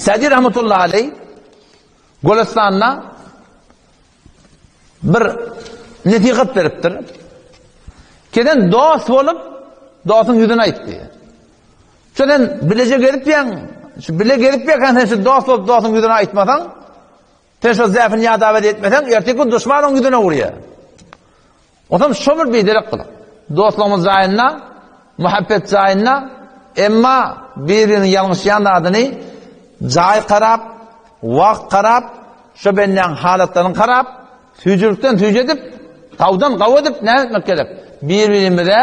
Sadi rahmetullahi aleyh Gülüstanda bir nesihat beripdir. Keden dost bolup, dostuň ýüzüne aýtdy. Şu sen bileje gezip ýaň, şu bile gezip ýakan sen şu dost bolup dostuň ýüzüne aýtmasaň, sen şu zäfini ýadawet etmeseň, erteki gün duşman oň ýüzüne urýar. Onsoň şo bir biderek gylyk. Dostlugymyz jaýynda, muhabbet jaýynda, emma bir-biriniň ýalňyşýan zadyny jaý garap, wagt garap, şo bendäň halatlaryny garap, süýjülikden süýjedip, gawdan gaw edip näme etmek gerek? Bir-birimize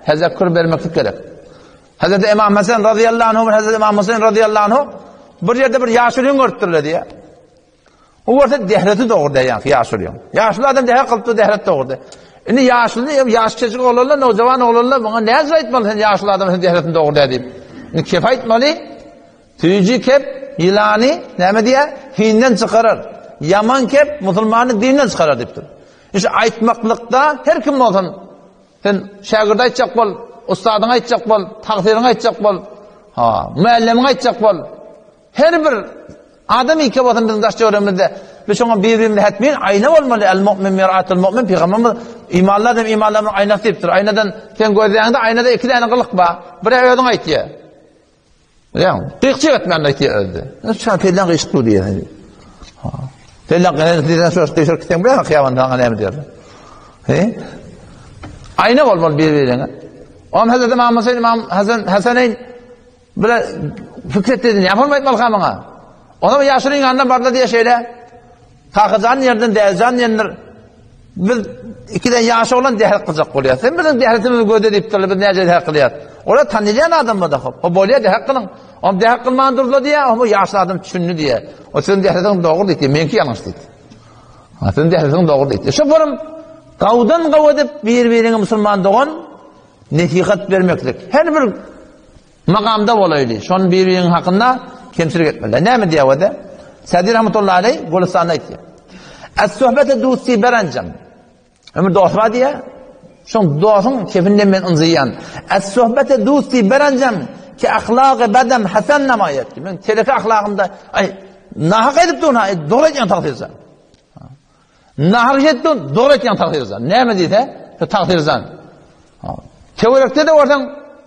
tezekür bermeklik gerek. Hazreti Imam Hasan razyýallahu anhu bilen Hazreti Imam Huseýn razyýallahu anhu bir ýerde bir ýaşulyny görüpdirler diýýär. O bolsa dehreti dogurdy ýaňky ýaşulyň. Ýaşuly adam dehret kylypdy, dehret dogurdy. Indi ýaşuly ýaş çejik oglanlar, nowjawan oglanlar muňa näce aýtmaly sen ýaşuly adam sen dehretini dogurdy diýip. Indi kep aýtmaly. Süýji kep ýylany näme diýýär? Hinden çykarar. Ýaman kep musulmany dinden çykarar diýipdir. Şu aýtmaklykda her kim bolsun sen şägirde aýtjak bol, ussadyňa aýtjak bol, tagsyryňa aýtjak bol, ha, muallimiňe aýtjak bol. Her bir adam ike bolsun biziň daş töweregimizde biz şoňa bir-birimize hetmin aýna bolmaly. El mu'min mir'atul mu'min pygamberimiz imanly adam imanlaryň aýnasy diýipdir. Aýnadan sen gözleýäňde aýnada iki däne gylyk bar. Biri özüň aýtýar. Bilýäňmi? Gyýkjyk etmän aýtýar özde. Şa pellen gyýşyk dur diýýär. Ha. Pellen gyýşyk şo gyýşyk gitseň bilýän hyýaban saňa näme diýer. He? Aýna bolmaly bir-biriňe. Oňa Hazreti Imam Huseýn Imam Hasan Hasaneýn Bile fikir etdi, näme bolmaýdy malka maňa? Ona bir ýaşulyň ýanyna bardy diýe şeýle. Kakajan ýerden dädejan ýendir. Biz ikiden ýaş oglan dehret kyljak bolýar. Sen biziň dehretimizi gözle diýipdirler, biz näce dehret kylýar. Olar tanylýan adam da hop. O bolýar dehret kylyň. Om dehret kylman durla diýe, o ýaşly adam düşündi diýe. O siziň dehretiňiz dogry diýdi, meňki ýalňyş diýdi. Ha, siziň dehretiňiz dogry diýdi. Şu forum gawdan gaw edip bir-biriňe musulman dogan nesihat bermeklik. Her bir Magamda bolaýly, şony bir-biriniň hakynda kemçilik etmeliler. Näme diýýär o-da? Sadi rahmetullahi aleý Gülüstanda aýtýar. Es-suhbete dusti berenjem. Ömür dost bar diýýär. Şoň dostuň kefinden men ynjyýan. Es-suhbete dusti berenjem ki ahlagy bedem hasan namaýat. Men teleke ahlagymda aý nahak edip durun ha, dogry aýtýan tagsyr. Nahak etdi, dogry aýtýan tagsyrzan. Näme diýse, şu tagsyrzan. Töwerekde-de görseň,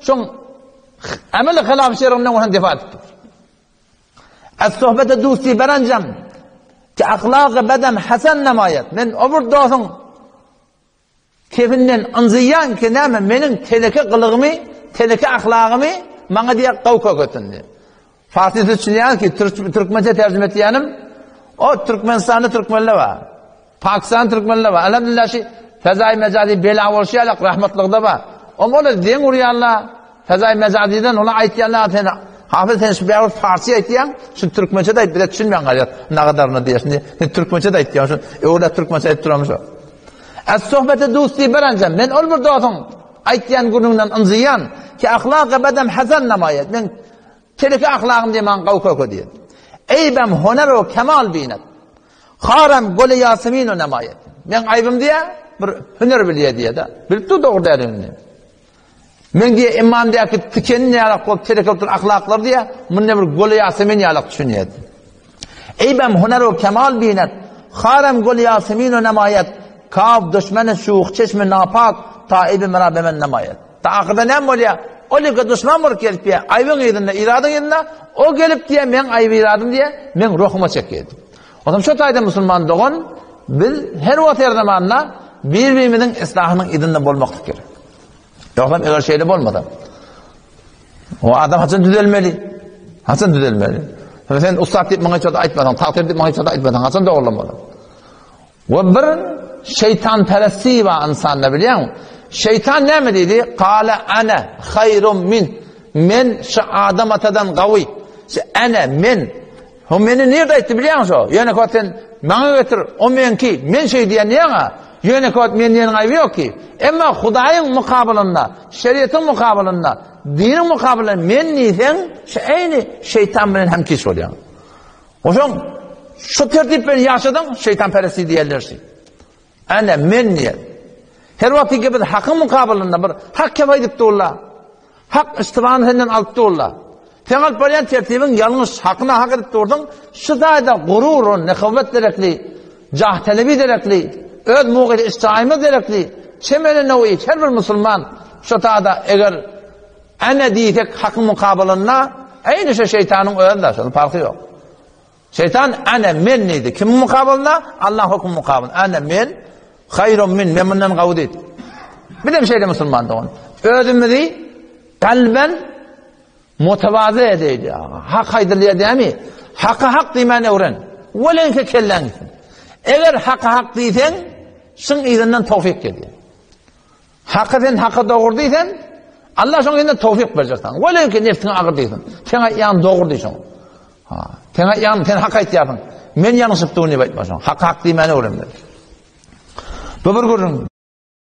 şoň emeli hylaf şeriginden bolsan defa edip dur. Es-sohbete dusti berenjem ki ahlagy bedem hasan namaýat. Men o bir dostuň Kefinden ynjyýan ki näme meniň teleke gylygymy, teleke ahlagymy maňa diýýär gawy kökesin diýýär. Farsy siz düşünýäňiz ki türkmençe terjime etýänim o Türkmenistanda türkmenler bar. Pakistan türkmenler bar. Elhamdülillah şu fezaý mejazi bela bolşy ýaly rahmatlykda bar. Om olar deň urýarlar. Fezaý mejaziden olar aýtýarlar sen Hafız sen şu bäri farsy aýtýaň, şu türkmençe de aýt bize düşünmän galýar. Nagadaryny diýýär. Şimdi sen türkmençe de aýtýaň, şu öwrä türkmençe aýdyp duramyş. Es-sohbete dusti berenjem. Men ol bir dostuň aýtýan gürrüňinden ynjyýan ki ahlagy bedem hasan namaýat. Men teleke ahlagym diýe maňa gawy köke diýen. Eýbem honer o kemal binet. Haram gole ýasemin o namaýat. Men aýbym diýe bir hüner bilýä diýe-de. Bilip dur dogry däldigini. Men diýe imandäki tiken ýalak bolup teleke bolup duran ahlaklar diýe, munda bir gole ýasemin ýalak düşünýär. Eýbem huner we kemal binet, harem gol ýasemin we nemaýet, kaf düşmeni şuh çeşmi napak, ta eýbi mera bemen nemaýet. Ta ahyrda näme bolýar? Ol ýeke duşman bolup gelip diýe, aýbyň yzynda, iradyň yzynda, o gelip diýe, meň aýby iradym diýe, meň ruhuma çekýär. Onsoň şo taýda musulman dogan, biz her wagt her zamanda bir-birimiziň islahynyň yzynda bolmaklyk gerek. Ýogsam eger şeýle bolmasa, o adam haçan düzelmeli? Haçan düzelmeli? Sen ussat diýip maňa hiç wagt aýtmasaň, tagsyr diýip maňa hiç wagt aýtmasaň, haçan dogrulanmaly? We bir şeýtanperestlik bar ynsanda bilýäňmi? Şeýtan näme diýdi? Kale ana haýrum min. Men şu Adam atadan gawy. Şu ana men. O meni nirde aýtdy bilýäňmi şo? Ýöne kot sen maňa getir, o meňki, men şeý diýen diýýäň-a. Ýöne kot men diýeniň aýby ýok ki. Emma Hudaýyň mukabylynda, şeriatyň mukabylynda, diniň mukabylynda men diýseň, şu eýni şeýtan bilen hemkiş bolýaň. Oşoň şu tertip bilen ýaşadyň, şeýtanperestlik diýerler şi. Ene men diýer. Her wagt ki biz hakyň mukabylynda bir hak kep aýdyp durlar. Hak iştibany senden alyp durlar. Seň alyp barýan tertibiň ýalňyş, haky nahak edip durduň. Şu taýda gurur, nehewet derekli, jahtelebi derekli, öz mugyry iş jaýymyz derekli, çemene nowi her bir musulman şu taýda eger ene diýsek hakyň mukabalynda, eýni şu şeýtanyň özi-de, şonuň parhy ýok. Şeýtan ene men diýdi. Kimiň mukabalynda? Allahyň hökümi mukabalynda. Ene men haýrun min, men mundan gawy diýdi. Bizem şeýle musulman dogan. Özümizi kalben mutawazy edeýli. Hak aýdylýar dämi? Haka hak diýmän öwren. Welenki kelläň gitsin. Eger haka hak diýseň, şuň yzyndan towfik gelýär. Haka sen haka dogry diýsen, Allah şoň ýerine towfik berjek saňa. Welew ki nefsiňe agyr diýsin. Sen aýtýan dogry diý şoň. Ha, sen aýtýan sen hak aýtýarsyň. Men ýalňyşyp durun diýip aýtma şoň. Hak hak diýmäni öwrenmeli. Bu bir gürrüň.